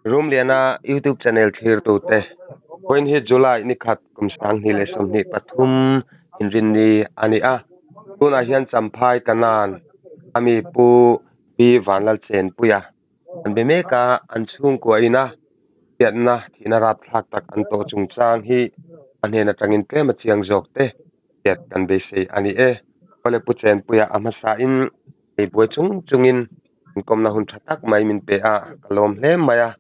Rumliana YouTube channel thlirtute, vawiin hi July ni khat kum 2023 inrinni a ni a. Tunah hian Champhai Kanan a mi Pu Pi Vanlalchenpuia an be mek a, an chhungkua ina hriatna thihna rapthlak tak an tawh chungchang hi a hnen atangin tlem a chiang zawk te hriat kan beisei a ni e. Awle Pu Chenpuia a hmasain ei buai chung chungin inkawmna hun tha tak mai min pe a, ka lawm hle mai a.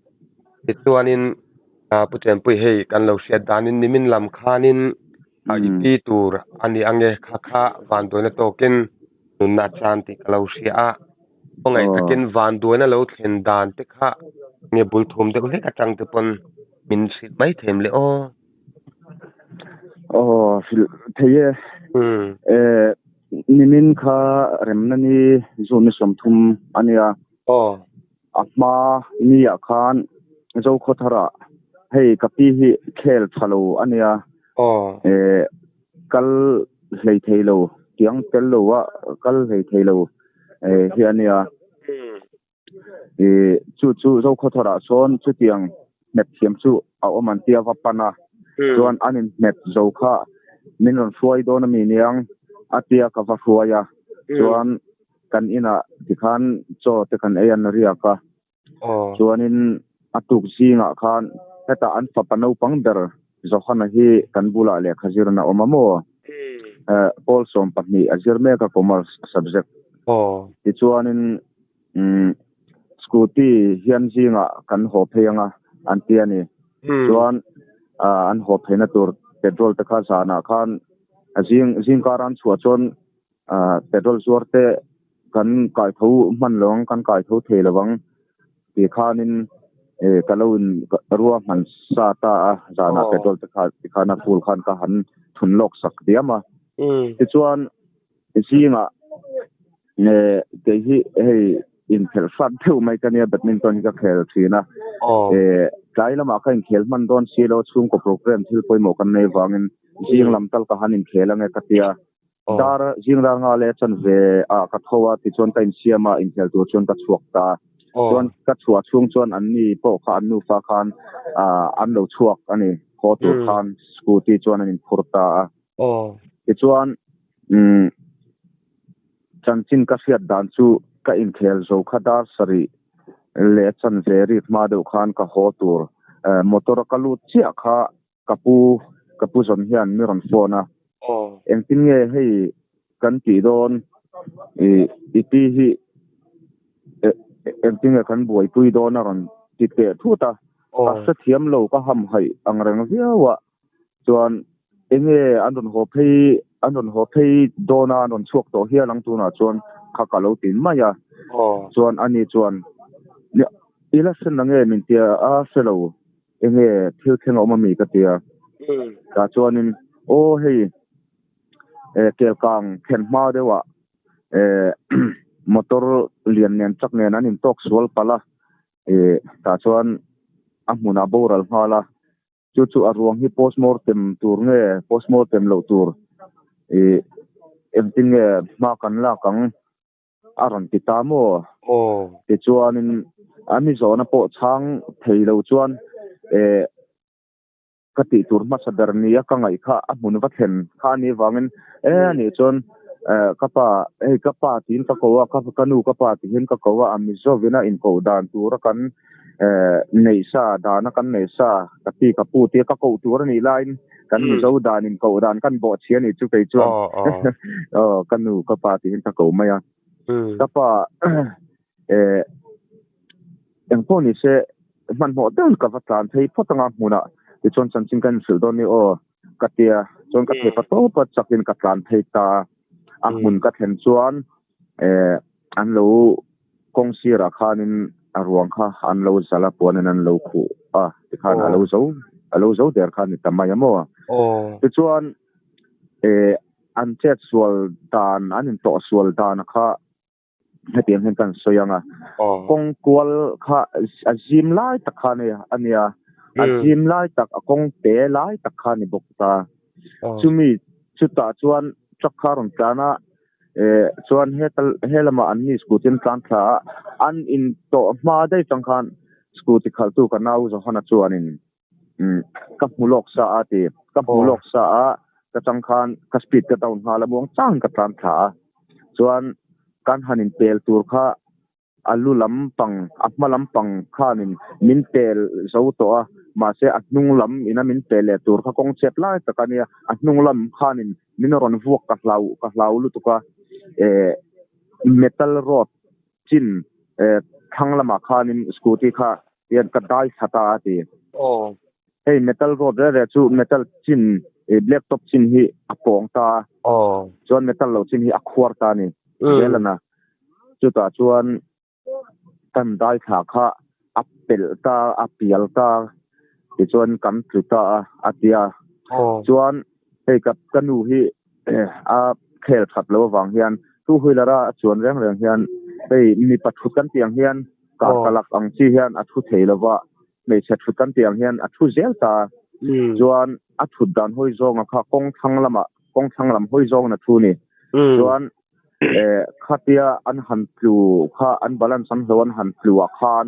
Tichuanin Pu Chenpui hei kan lo hriat danin nimin lam khanin i pi tur a ni ange kha kha vanduaina tawkin nunna a chan tih ka lo hria a. Khawngaih takin vanduaina lo thlen dan te kha nge bul thum deuh hlek atang te pawn min hrilh mai thei em le aw. Aw hrilh thei e. Nimin kha remna ni June ni 30 a nia. Aw. A hma ni ah khan Zokhawthar ah hei ka pi hi khel tha lo a nia. Aw. Kal hlei thei lo tiang tel lo a kal hlei thei lo hi a nia. Chu chu Zokhawthar ah sawn chutiang hmet thiam chu a awm an tia va pan a. Chuan an in hmet zo kha min rawn hruai dawn a mi niang a tia ka va hruai a. Chuan kan inah tikhan chaw te kan ei an riak a. Chuanin a tuk zingah khan hetah an fapa naupang ber Johana hi kan bulah lehkha zirna a awm a maw? Pawl 12 a zir mek a commerce subject. Tichuanin scooty hian zingah kan haw phei anga an ti a ni. Chuan an haw pheina tur petrol te kha zanah khan zing zingkar an chhuah chuan petrol zuar te kan kai tho hman lo ang kan kai tho thei lo ang ti khanin ka lo in rua hman sa ta a zanah petrol te kha ti khan a full khan ka han thun lawk sak diam a. Tichuan zingah kei hi hei inkhelh hrat deuh mai ka nia badminton hi ka khel thin a. Tlai lamah ka inkhel hman dawn si lo chhungkaw program thil pawimawh kan nei vangin zing lam tal ka han inkhel ange ka tia. Dar zing dar nga leh chan ve ah ka tho a tichuan ka insiam a inkhel tur chuan ka chhuak ta. Chuan ka chhuah chhung chuan an ni pawh kha an nufa khan an lo chhuak a ni. Haw tur khan scooty chuan an inphur ta a. Tichuan chanchin ka hriat dan chu ka inkhel zo kha dar sarih leh chan ve rik hma deuh khan ka haw tur motor a ka lut chiah kha ka pu ka pu zawn hian mi rawn phone a. Engtin nge hei kan tih dawn i pi hi engtin nge kan buaipui dawn a rawn ti teh thut a. Ka hrethiam lo ka hamhaih ang reng viau a. Chuan enge an rawn haw phei an rawn haw phei dawn a an rawn chhuak tawh hial ang tunah chuan kha ka lo ti mai a. Chuan ani chuan i la hre nange min tia a hre lo enge thil thleng a awm ami ka tia. Tah chuanin aw hei kelkang thlen hma deuhah motor lian nen truck nen an intawk sual palh a tah chuan a hmunah boral nghal a. Chu chu a ruang hi postmortem tur nge postmortem loh tur ih engtin nge hma kan lak ang a rawn ti ta maw? Tichuanin a mi zawhna pawh chhang thei lo chuan eh ka tih tur hmasa ber nia ka ngaih kha a hmun va thlen kha a nih vangin e a nih chuan eh ka pa hei ka pa tiin ka ko a ka nu ka pa tihin ka ko a a Mizovina inkoh dan tura kan eh neih sa dana kan neih sa ka pi ka pu tia ka koh tur a nih laiin kan Mizo dan in koh dan kan bawh chhia a nih chu kei chuan aw ka nu ka pa tiin ka ko mai a ka pa eh engpawh ni se hmanhmawh deuhin ka va tlan phei phawt anga hmunah tichuan chanchin ka inhrilh dawn ni aw ka tia chuan ka thei pa tawp a chakin ka tlan phei ta a hmun ka thlen chuan eh an lo kawng sirah khanin a ruang kha an lo zal a puanin an lo khuh a tikhan a lo zo a lo zo der kha a ni ta mai a maw tichuan eh an chet sual dan an intawh sual dan kha hetiang hian kan sawi ang a kawng kual kha a zim lai tak kha a nia a zim lai tak a kawng te lai tak kha a ni bawk ta chumi chutah chuan truck kha a rawn tlan a eh chuan he lamah an ni scooty an tlan thla a an intawh hma daih chang khan. Scooty khalhtu ka nau Johana chuanin umm ka hmu lawk sa a ti. Ka hmu lawk sa a, ka chang khan ka speed ka down nghal a muang changin ka tlan thla a. Chuan kan han inpel tur kha a lu lampang, a hma lampang khanin min pel zo tawh a, mahse a hnung lam ina min pel leh tur kha kawng chep lai tak a nia, a hnung lam khanin min rawn vuak ka hlau ka hlau lutuk a, eh metal rod chin eh thlang lamah khanin scooty kha hian ka dai thla ta a ti. Aw. Hei metal rod reh reh chu metal chin eh black top chin hi a pawng ta a. Aw. Chuan metal lo chin hi a khuar ta a ni. Zelana chutah chuan kan dai thla kha a pelh ta a pial ta tichuan kan tlu ta a a ti a. Chuan hei ka ka nu hi a khel that loh avang hian two wheeler a chuan reng reng hian hei mipa thut kan tih ang hian kar kalak ang chi hian a thu thei lova hmeichhe thut kan tih ang hian a thu zel ta a. Chuan a thut dan hawi zawnga kha kawng thlang lamah kawng thlang lam hawi zawngin a thu a ni. Chuan eh khatia an han tlu kha an balance an hlo an han tlu ah khan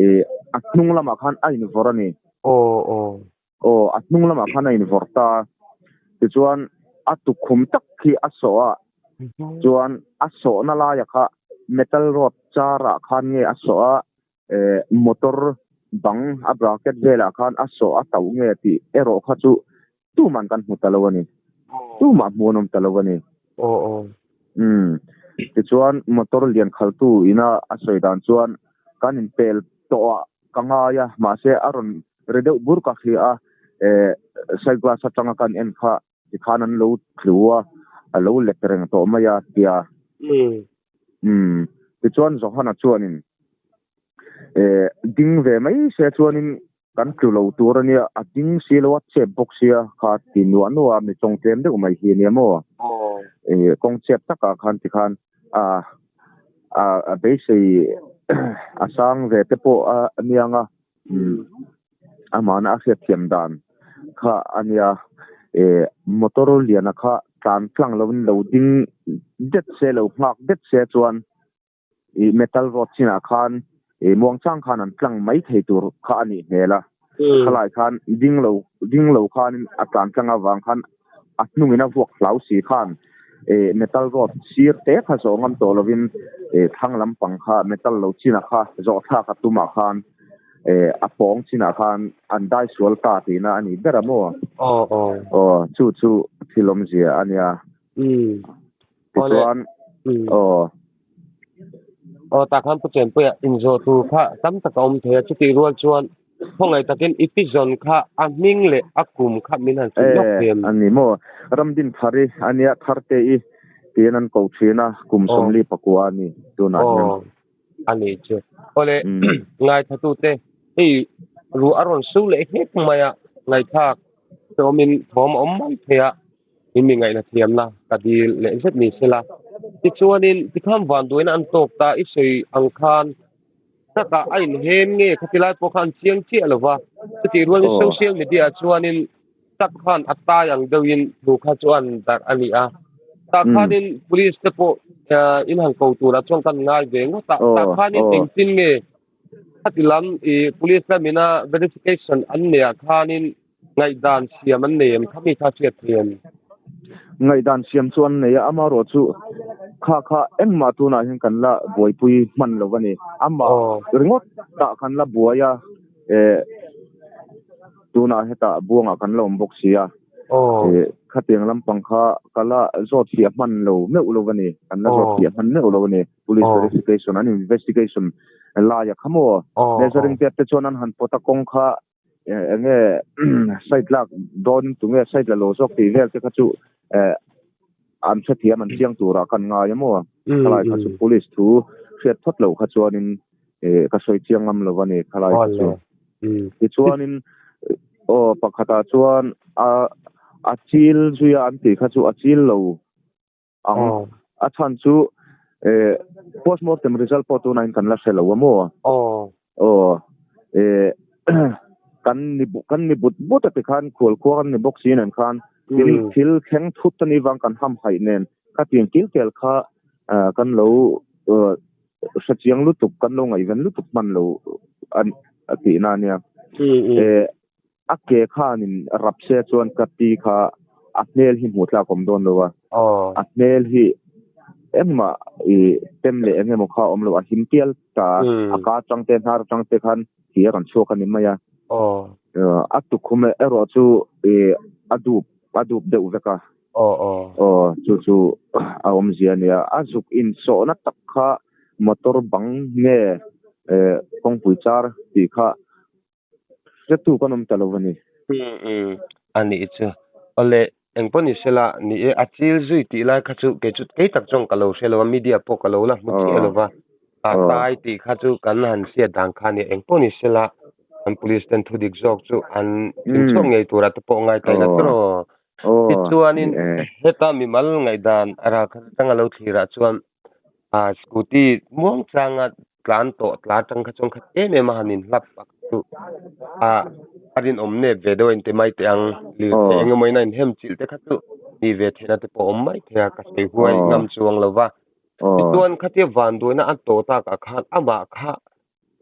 eh a hnung lamah khan a invawrh a ni. Aw aw. Aw a hnung lamah khan a invawrh ta. Tichuan a tukhum tak khi a sawh a chuan a sawhna laia kha metal rod char ah khan nge a sawh a eh motor bang a bracket velah khan a sawh a tauh nge tih erawh kha chu Tuman kan hmu ta lo a ni. Tumah hmu an awm ta lo a ni. Aw aw. Umm. Tichuan motor lian khaltu ina a sawi dan chuan kan inpel tawh ah ka ngai a, mahse a rawn ri deuh bur ka hria a, eh side glass atanga kan en kha tikhan an lo tlu a, a lo let reng tawh mai a tia. Umm. Umm. Tichuan Johana chuanin eh ding ve mai se chuanin Kan tlu lo tur a nia, a ding si lo a, chep bawk sia kha ti nuah nuah a, mi tawng tlem deuh mai hi a nia maw? Ih kawng chep takah khan tikhan a a beisei a sang ve te pawh a niang a, amahna a hriatthiam dan kha a nia, ih motor liana kha tlan tlang lovin lo ding det se lo nghak det se chuan Ih metal rod chinah khan ih muangchang khan an tlang mai thei tur kha a nih hmel a. Khalai khan ding lo ding lo khanin a tlan tlang avang khan a hnungin a vuak hlau si khan ih metal rod sir te kha zawh ngam tawh lovin ih thlang lampang kha metal lo chinah kha zawh thlak a tumah khan ih a pawng chinah khan an dai sual ta tihna a nih ber a maw? Aw aw. Aw chu chu thil awmzia a nia. Tichuan aw. Aw tah khan Pu Chenpuia inzawh tur kha tam tak a awm thei a, chutih rual chuan khawngaih takin i pi zawn kha a hming leh a kum kha min han hrilh lawk thei em? A ni maw, Ramdin Thari a nia, Tharte i tiin an ko thin a, kum sawmli pakua a ni tunah hian. Aw a ni chu. Awle ngaithlatute hei ruah a rawn su leh nghek mai a, ngaihthlak hlawmin thawm a awm mai thei a. In mi ngaihna thiamna ka dil leh zet ni sela. Tichuanin tikhan vanduaina an tawk ta i sawi ang khan takah a inhem nge khati lai pawh kha an chiang chiah lo va. Chutih rualin social media ah chuanin tak khan a tai ang deuhin thu kha chu an darh a ni a. Tah khanin police te pawh in han ko turah chuan kan ngai ve ngawt a. Tah khanin engtin nge khati lam i police lamina verification an neih ah khanin Ngaihdan siam an nei em? Khami kha hriat thei em? Ngaihdan siam chu an nei a, amaherawh chu kha kha engmah tunah hian kan la buaipui hman lo a ni. Amah ringawt tah kan la buai a, eh tunah hetah buangah kan la awm bawk si a, eh khatiang lampang kha ka la zawt fiah hman lo meuh lo a ni, kan la zawt fiah hman meuh lo a ni. Police verification an investigation laia kha maw? Measuring tape te chuan an han pawt a kawng kha enge site lak dawn tunge site la lo zawk tih vel te kha chu eh an hrethiam an chiang turah kan ngai a maw khalai kha chu police thu hriat phawt loh kha chuanin eh ka sawi chiang ngam lo a ni khalai kha chu tichuanin aw pakhatah chuan a a chil zuia an tih kha chu a chil lo ang. A chhan chu eh postmortem result pawh tunah in kan la hre lo a maw? Aw. Aw. Eh kan ni kan ni but but a tikhan khual khua kan ni bawk si nen khan thil thil thleng thut a ni vang kan ham haih nen khatiang kil kel kha kan lo hre chiang lutuk kan lo ngaihven lutuk hman lo. A tihna a nia. Eh a ke khanin rap se chuan ka pi kha a hmel hi hmuh tlak awm dawn lo a. A hmel hi engmah i tem leh eng emaw kha a awm lo, a him pial ta a. A ka atang te hnar atang te khan thi a rawn chhuak a ni mai a. A tukhum erawh chu i a dup a dup deuh vek a. Aw chu chu a awmzia a nia. A zuk insawhna tak kha motor bang nge kawngpui char tih kha hretu kan awm ta lo a ni. Umm umm a nih chu. Awle engpawh ni sela ni e a chil zui tih lai kha chu kei chu kei tak chuan ka lo hre lo a media pawh ka lo la hmu chiah lo va. A tai tih kha chu kan han hriat dan kha a ni. Engpawh ni sela kan police ten thudik zawk chu an inchhuak ngei turah te pawh ngai ta ila tiraw. Tichuanin heta mimal ngaihdan a ral khat atanga lo thlirah chuan a scooty muang changa tlan tawh tla atang kha chuan khat em em a han inhlap a chu a a rinawm nep ve deuh a inti mai teh ang lirthei eng emaw in a inhem chilh te kha chu ni ve theihna te pawh a awm mai thei a ka sawi huai ngam chuang lo va. Tichuan khatia vanduaina a tawh takah khan amah kha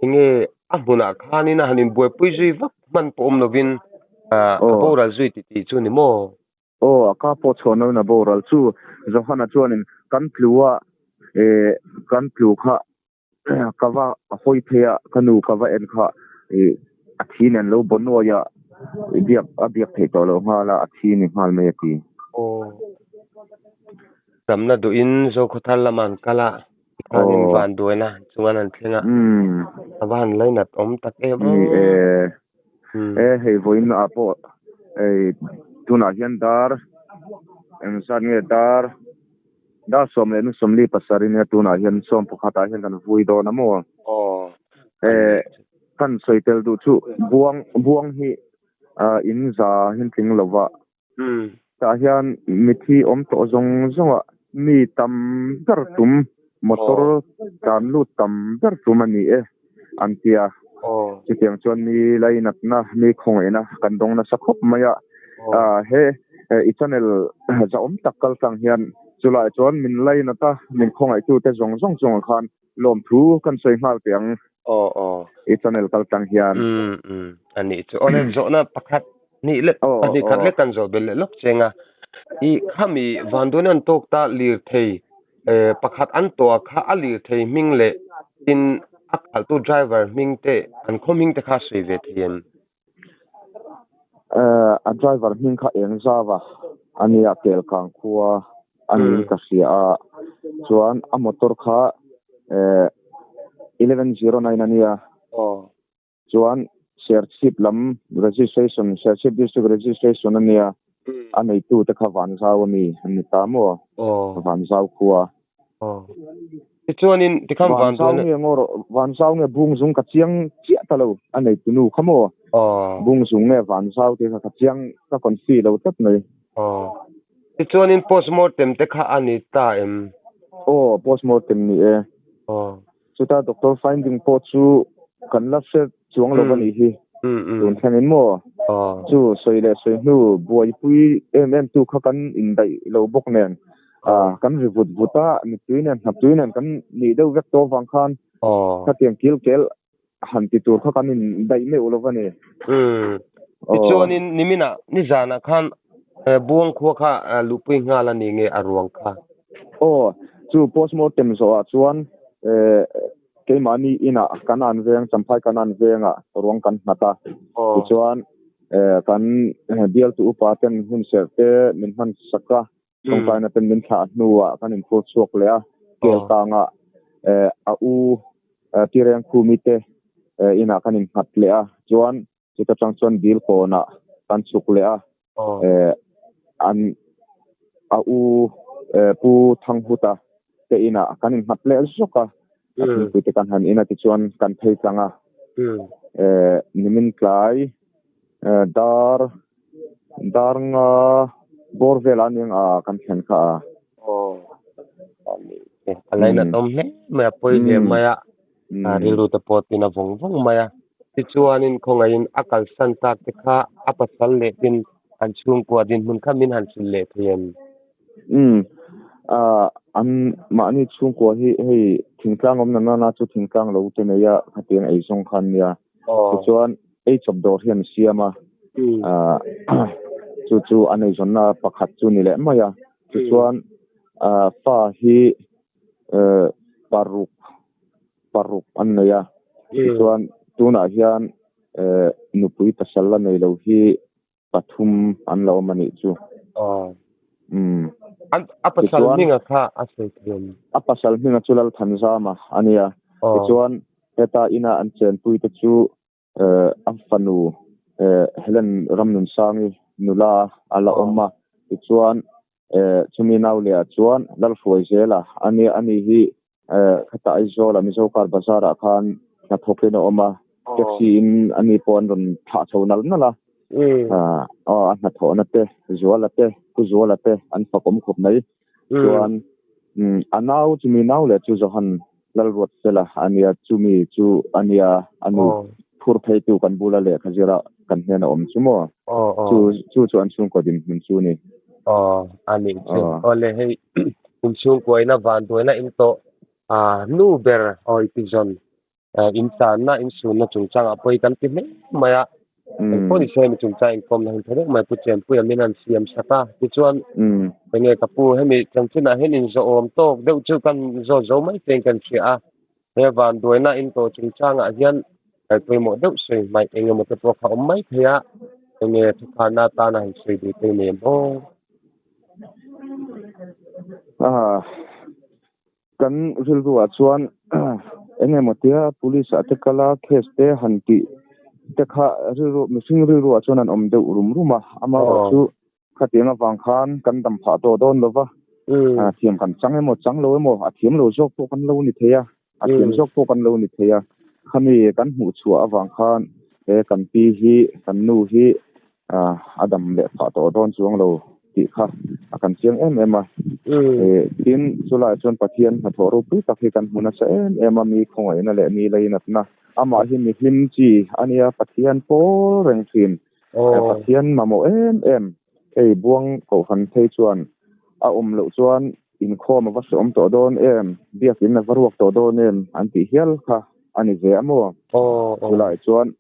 enge a hmunah khanin a han inbuaipui zui vak hman pawh awm lovin a boral zui ti tih chu ni maw? Aw, a ka pawh chhuah nawn a boral chu Johana chuanin kan tlu a, eh kan tlu kha ka va hawi phei a, ka nu ka va en kha ih a thi nen lo baw nuai a, biak a biak theih tawh loh nghal a, a thi ni nghal mai a ti. Aw, damna duhin Zokhawthar lamah an kal a, tikhanin vanduaina chungan an thleng a, a va han lainat awm tak em aw. Ni e. E hei vawiin ah pawh hei tunah hian dar engzat nge dar dar sawm leh sawmli pasarih nia tunah hian sawm pakhat ah hian kan vui dawn a maw e kan sawi tel duh chu buang buang hi ah in za hian tling lo va tah hian mithi awm tawh zawng zawng ah mi tam ber tum motor tlan lut tam ber tum a ni e an ti a. Chutiang chuan mi lainatna, mi khawngaihna kan dawng nasa khawp mai a. He i channel zahawm tak kal tlang hian chulaiah chuan min lainata min khawngaihtute zawng zawng chungah khan lawmthu kan sawi nghal teh ang i channel kal tlang hian. A nih chu. Awle zawhna pakhat hnih leh pahnih khat lek kan zawh belh leh lawk cheng a. I khami vanduaina an tawk ta lirthei Pakhat an tuah kha a lirthei hming leh tin a khalhtu driver hming te an khaw hming te kha a sawi ve thei em? A driver hming kha eng zava a nia Kelkang khua a niin ka hria a, chuan a motor kha 1109 a nia. Chuan Serchhip lam registration, Serchhip District registration a nia, a neitu te kha Vanzau a mi an ni ta maw? Vanzau khua. Tichuanin tikhan Vanzau nge ngaw rawh, Vanzau nge Bungzung ka chiang chiah ta lo, a neitu nu kha maw? Bungzung nge Vanzau tih kha ka chiang, ka confi lo tlat mai. Tichuanin postmortem te kha a ni ta em? Aw, postmortem ni e. Chuta doctor finding pawh chu kan la hre chuang lo a nih hi. Tun thlengin maw? Chu sawi leh sawi hnu buaipui em em tu kha kan indaih lo bawk nen kan ri vut vut a, mittui nen hnaptui nen kan nih deuh vek tawh avang khan khatiang kil kel han ti tur kha kan indaih meuh lo a ni. Tichuanin niminah nizanah khan Buang khua kha luhpui nghal a ni nge a ruang kha? Aw, chu postmortem zawhah chuan keimahni inah kan an veng, Champhai kan an vengah ruang kan nghat a. Tichuan kan bialtu upa ten hun serh te min hman sak a, tawngtaina ten min thlah hnuah kan inphur chhuak leh a. Kelkangah a u Tireng Khumi te inah kan innghat leh a, chuan Chuta tang chuan dil kawnah kan chhuk leh a, an a u Pu Thanghuta te inah kan innghat leh zawk a, a thingpui te kan han in a tichuan kan phei tlang a, nimin tlai dar dar nga bawr velah aniang a kan thlen kha a. A lainat awm hle mai a, pawi hle mai a. Rilru te pawh tin a vawng vawng mai a. Tichuanin khawngaihin a kalsan tak te kha a pasal leh tin an chhungkua dinhmun kha min han hrilh leh thei em? Umm. Ah an mahni chhungkua hi hei thingtlang awm na nana chu thingtlang lo te nei a khatiang ei zawng kha an nia. Tichuan ei chawp dawr hi an siam a, ah chu chu an eizawnna pakhat chu ni leh mai a. Tichuan ah fa hi eh paruk paruk an nei a. Tichuan tunah hian eh nupui pasal la nei lo hi pathum an la awm a nih chu. Aw. Umm. An a pasal hminga kha a sawi thei em? A pasal hminga chu Lalthanzama a nia. Tichuan heta ina an chenpui te chu a fanu Helen Ramnunsangi nula a la awm a. Tichuan chumi nau leh ah chuan Lalhruaizela a nia. Ani hi Khata Aizawla Mizo Car Bazar ah khan hnathawk in a awm a, taxi in ani pawh an rawn thlah chho nal nal a, aw a hnathawhna te Zuala te Pu Zuala te an fak awm khawp mai. Chuan a nau chumi nau leh chu Johan Lalruatfela a nia, chumi chu a nia a nu phur pheitu kan bula lehkha zira kan hnena awm chu maw? Chu chu chu an chhungkaw dinhmun chu a ni. Aw a nih chu. Awle hei in chhungkuaina vanduaina in tawh a nu ber aw i ti zawn in tanna in sunna chungchangah pawh hi kan ti hle mai a. Engpawh ni se hemi chungchang inkawmna hi tha deuh mai Pu Chenpuia min han siam sak a. Tichuan enge ka pu hemi chanchinah hian inzawhawm tawk deuh chu kan zawt zo mai tein kan hria a. He vanduaina in tawh chungchangah hian kal pawimawh deuh sawi hmaih eng emaw te pawh kha awm mai thei a, enge thawkhanna atana han sawi duh te nei em aw? Ah, kan rilruah chuan eng emaw tia police ah te kal a case te han tih te kha rilru mihring rilruah chuan an awm deuh rum rum a, amaherawhchu Khatiang avang khan kan dam phah tawh dawn lo va, thiam kan chang emaw chang lo emaw a thiam lo zawk pawh kan lo ni thei a, a thiam zawk pawh kan lo ni thei a. Khami kan hmuh chhuah avang khan he kan pi hi kan nu hi a dam leh phah tawh dawn chuang lo tih kha a kan chiang em em a. Tin, chulaiah chuan Pathian hnathawh ropui tak hi kan hmu nasa em em a, mi khawngaihna leh mi lainatna. Amah hi mi hlim chi a nia, Pathian pawl reng thin. Pathian mamawh em em hei buang kohhran phei chuan a awm loh chuan inkhawm a va hreawm tawh dawn em, biakin a va ruak tawh dawn em an tih hial kha a ni ve a maw? Chulaiah chuan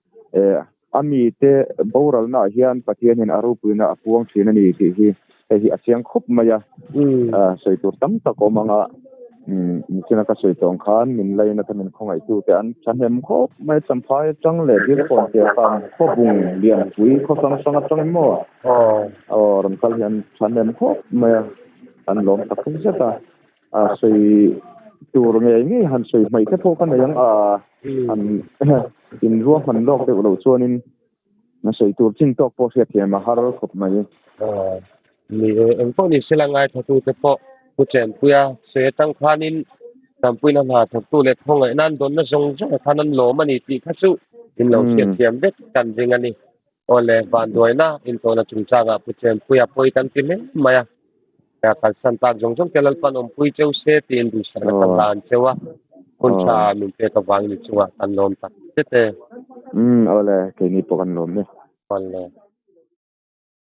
a mite boralnaah hian Pathianin a ropuina a puang thin a ni tih hi hei hi a chiang khawp mai a, sawi tur tam tak awm ang a, nichina ka sawi tawng khan min lainat a min khawngaihtu te an thahnem khawp mai, Champhai atang leh Dilkawn te khan khawbung lianpui khaw hrang hrang atang in maw aw rawn kal hi an thahnem khawp mai a, an lawm tak zet a, a sawi tur ngei ngei han sawi hmaih te pawh ka nei ang a, an inruahman lawk deuh loh chuanin Na sawi tur chin tawk pawh hriat thiam a har khawp mai. Aw, ni e, eng pawh ni sela ngaithlatute pawh Pu Chenpuia sawi atang khanin Tampuina hna thawktu leh khawngaihna an dawnna zawng zawng khan an lawm a ni tih kha chu in lo hriat thiam vek kan ring a ni. Aw le, vanduaina intawhna chungchangah Pu Chenpuia pawi kan ti hle mai a, kalsan tak zawng zawng te Lalpan awmpui cheu se tiin duhsakna kan la an cheu a, hun tha min pek avangin i chungah kan lawm tak zet e. Umm awle, keini pawh kan lawm e. Awle.